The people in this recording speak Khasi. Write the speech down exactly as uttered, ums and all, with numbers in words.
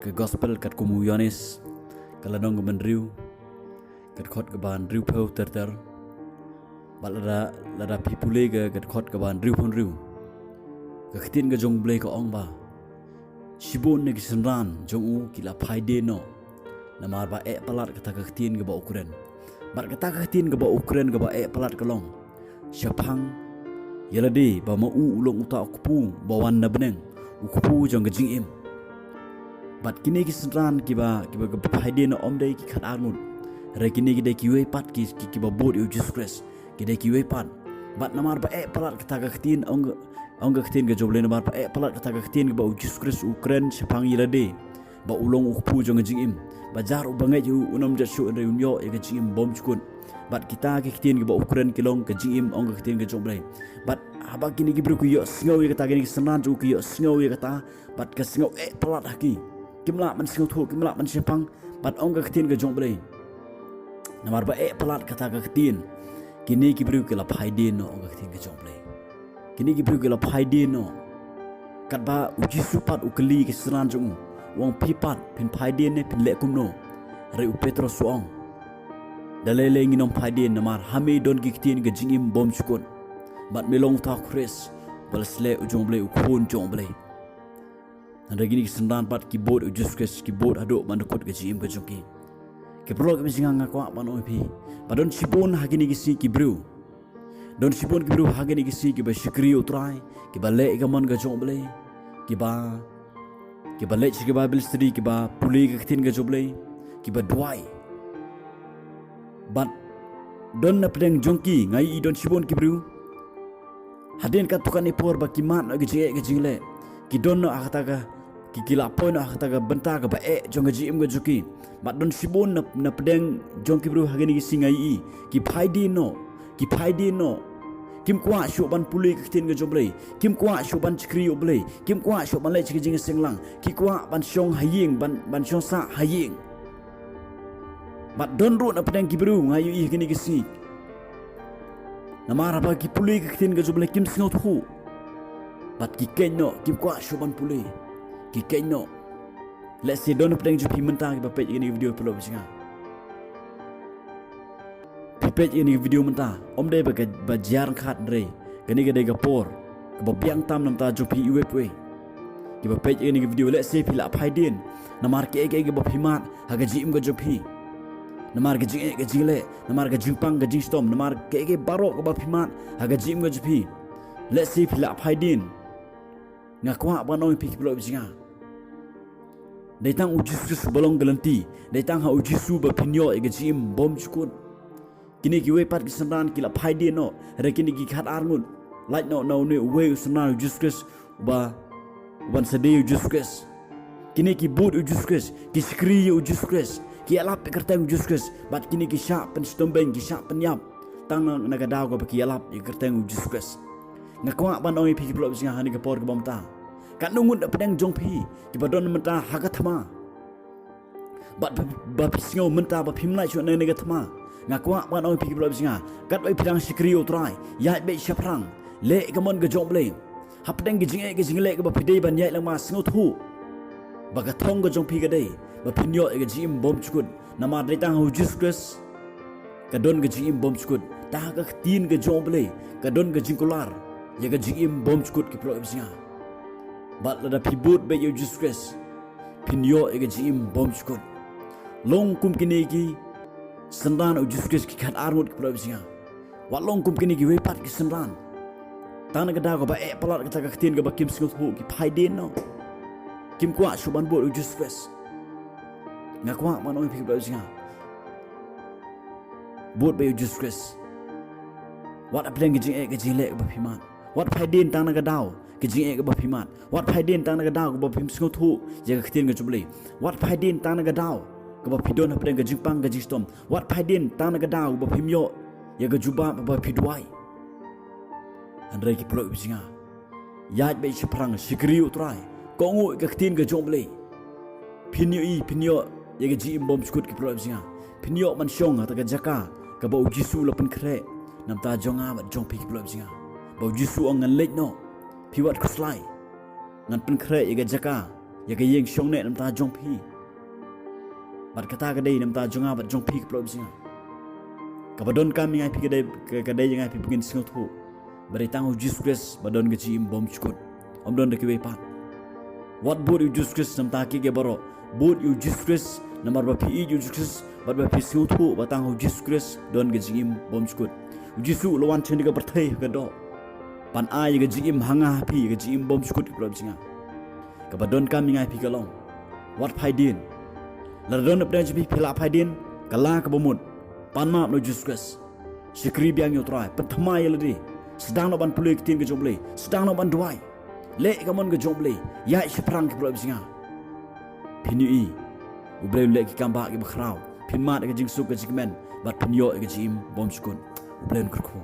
Ka gospel katkum u Ïoannis, ka lynnong kaba hynriew, ka dkhot kaba hynriewphew ter ter. Bad lada, lada phi pule ka, ka dkhot kaba hynriewphew hynriew, ka ktien ka jong U Blei ka ong ba, shibun na ki synran jong u ki la phai dien noh, namar ba eh palat kata ka ktien kaba u kren. Bad kata ka ktien kaba u kren kaba eh palat ka long, shaphang ïa lade ba ma u u long uta u kpu ba wan na bneng, u kpu jong ka jingim. Bad kine ki synran kiba, kiba, kiba phai dien noh ym dei ki khatar ngut. Hynrei kine ki dei kiwei pat ki, ki, kiba bud ïa u Jisu Khrist. Ki dei kiwei pat. Bad namar ba eh palat kata ka ktien, ong, ong ka ktien ka jong U Blei, namar ba eh palat kata ka ktien kaba u Jisu Khrist u kren shaphang ïa lade ba u long u kpu jong ka jingim. Ba jar uba ngeit ïa u un ym jot shuh hynrei un ïoh ïa ka jingim bymjukut. Bad kita ki ktien kiba u kren ki long ka jingim, ong ka ktien ka jong U Blei. Bad haba kine ki briew ki ïohsngew ïa kata, kine ki synran jong u ki ïohsngew ïa kata, bad ka sngew eh palat ha ki. Kim lah ban sngewthuh, kim lah ban shemphang, bad ong ka ktien ka jong U Blei, namar ba eh palat kata ka ktien, kine ki briew ki la phai dien noh, ong ka ktien ka jong U Blei. Kine ki briew ki la phai dien noh. Katba u Jisu pat u kylli ki synran jong u, u ong, phi pat phin phai dien ne phin leh kumno? Hynrei u Petros u ong, da lei lei ngin ym phai dien, namar ha me don ki ktien ka jingim bymjukut. Bad me long uta u Khrist, ba la sleh u jong U Blei, u Khun jong U Blei. Hynrei kine ki synran pat ki bud ïa u Jisu Khrist, ki bud haduh ban da kut ka jingim ka jong ki. Ki paralok kiba jingïaid, nga kwah ban ong ïa phi ba don shibun ha kine ki sngi ki briew, don shibun ki briew ha kine ki sngi kiba shakri ïa u Trai, kiba leh ïa ka mon ka jong U Blei, kiba, kiba leit sha ki Bible study, kiba pule ka ktien ka jong U Blei, kiba duwai. Bad don na pdeng jong ki, nga ïohi don shibun ki briew, hadien katto katne por ba ki mad noh ïa ka jingeh ka jingleh, ki don noh ha kata ka, ki, ki la poi noh ha kata ka bynta kaba eh jong ka jingim ka jong ki. Bad don shibun na, na pdeng jong ki briew ha kine ki sngi, nga ïohi, ki phai dien noh, ki phai dien noh. Kim kwah shuh ban pule ka ktien ka jong U Blei, kim kwah shuh ban shakri ïa U Blei, kim kwah shuh ban leit sha ka jingïaseng lang, ki kwah ban shong ha ïing, ban, ban shong sah ha ïing. Bad don ruh na pdeng ki briew, nga ïohi ha kine ki sngi, namar haba ki pule ka ktien ka jong U Blei kim sngewthuh. Bad ki keiñ noh, kim kwah shuh ban pule. Ki keiñ noh. Lehse don na pdeng jong phi mynta kiba peit ïa kane ka video, paralok kiba jingïaid. Phi peit ïa kane ka video mynta, ym dei ba ka, ba jia ryngkat, hynrei kane ka dei ka por kaba biang tam na ka bynta jong phi iwei pa iwei. Kiba peit ïa kane ka video, lehse phi la phai dien namar kiei kiei kiba phi mad ha ka jingim ka jong phi. Namar ka jingeh ka jingleh, namar ka jingpang ka jingshitom, namar kiei kiei baroh kiba phi mad ha ka jingim ka jong phi, lehse phi la phai dien. Nga kwah ban ong ïa phi, ki paralok kiba jingïaid, dei tang u Jisu Khrist ba long ka lynti. Dei tang ha u Jisu ba phin ïoh ïa ka jingim bymjukut. Kine kiwei pat ki synran ki la phai dien noh, hynrei kine ki khatar ngut, lait noh na une uwei u synran u Jisu Khrist, uba, uban sa die ïa u Jisu Khrist. Kine ki bud ïa u Jisu Khrist, ki shakri ïa u Jisu Khrist, ki ïalap ïa ka kyrteng u Jisu Khrist. Bad kine ki shah pynshitom beiñ, ki shah pynïap tang na, na ka daw kaba ki ïalap ïa ka kyrteng u Jisu Khrist. Nga kwah ban ong ïa phi, ki paralok kiba jingïaid, ha kane ka por kaba mynta, katno ngut na pdeng jong phi kiba don mynta ha ka thma, bad ba, ba phi sngew mynta ba phim lah shuh na kane ka thma, nga kwah ban ong ïa phi, ki paralok kiba jingïaid, katba phi dang shakri ïa u Trai, ïaid beit shaphrang, leh ïa ka mon ka jong U Blei. Hapdeng ka jingeh ka jingleh kaba phi dei ban ïaid lang, ma sngewthuh ba ka thong ka jong phi ka dei ba phin ïoh ïa ka jingim bymjukut. Namar dei tang ha u Jisu Khrist ka don ka jingim bymjukut. Tang ha ka ktien ka jong U Blei ka don ka jingkular ïa ka jingim bymjukut, ki paralok kiba jingïaid. Bad lada phi bud beit ïa u Jisu Khrist, phin ïoh ïa ka jingim bymjukut. Long kum kine ki synran u Jisu Khrist ki khatar ngut, ki paralok kiba jingïaid. Wat long kum kine kiwei pat ki synran. Tang na ka daw kaba eh palat kata ka ktien kaba kim sngewthuh, ki phai dien noh. Kim kwah shuh ban bud ïa u Jisu Khrist. Nga kwah ban ong ïa phi, ki paralok kiba jingïaid, bud beit ïa u Jisu Khrist. Wat hapdeng ka jingeh ka jingleh kaba phi mad. Wat phai dien tang na ka daw ka jingeh kaba phi mad. Wat phai dien tang na ka daw kaba phim sngewthuh ïa ka ktien ka jong U Blei. Wat phai dien tang na ka daw kaba phi don hapdeng ka jingpang ka jingshitom. Wat phai dien tang na ka daw kaba phim ïoh ïa ka jubab haba phi duwai. Hynrei, ki paralok kiba jingïaid, ïaid beit shaphrang, shakri ïa u Trai, kohnguh ïa ka ktien ka jong U Blei. Phin ïohi, phin ïoh ïa ka jingim bymjukut, ki paralok kiba jingïaid. Phin ïoh ban shong ha kata ka jaka kaba u Jisu u la pynkhreh na ka bynta jong nga bad jong phi, ki paralok kiba jingïaid. Ba u Jisu u ong, ngan leit noh, phi wat khuslai, ngan pynkhreh ïa ka jaka ïa ka ïing shong neh namar ta jong phi. Bad kata ka dei namar ta jong nga bad jong phi ki paralok jong nga. Kaba donkam ïa nga ïa phi ka dei, ka, ka dei ïa nga ïa phi ba ngin sngewthuh ba dei tang u Jisu Khrist ba don ka jingim bymjukut. Ym don da kiwei pat. Wat bud ïa u Jisu Khrist namar ta ki, ki baroh. Bud ïa u Jisu Khrist namar ba phi ïeit ïa u Jisu Khrist bad ba phi sngewthuh ba tang u Jisu Khrist don ka jingim bymjukut. U Jisu u la wan sha kane ka pyrthei ha ka doh ban ai ïa ka jingim ha nga ha phi, ïa ka jingim bymjukut ki paralok jong nga. Kaba donkam ïa nga ïa phi ka long, wat phai dien. Lada don na pdeng jong phi phi la phai dien, kylla kaba mut. Pan map na u Jisu Khrist. Shakri biang ïa u Trai, pynthymmai ïa lade. Sdang noh ban pule ïa ka ktien ka jong u Blei, sdang noh ban duwai. Leh ïa ka mon ka jong u Blei, ïaid shaphrang ki paralok jong nga. Phin ïohi u Blei un leh ki kam bah kiba khraw. Phin mad ïa ka jingsuk ka jingkmen bad phin ïoh ïa ka jingim bymjukut. U Blei un kyrkhu.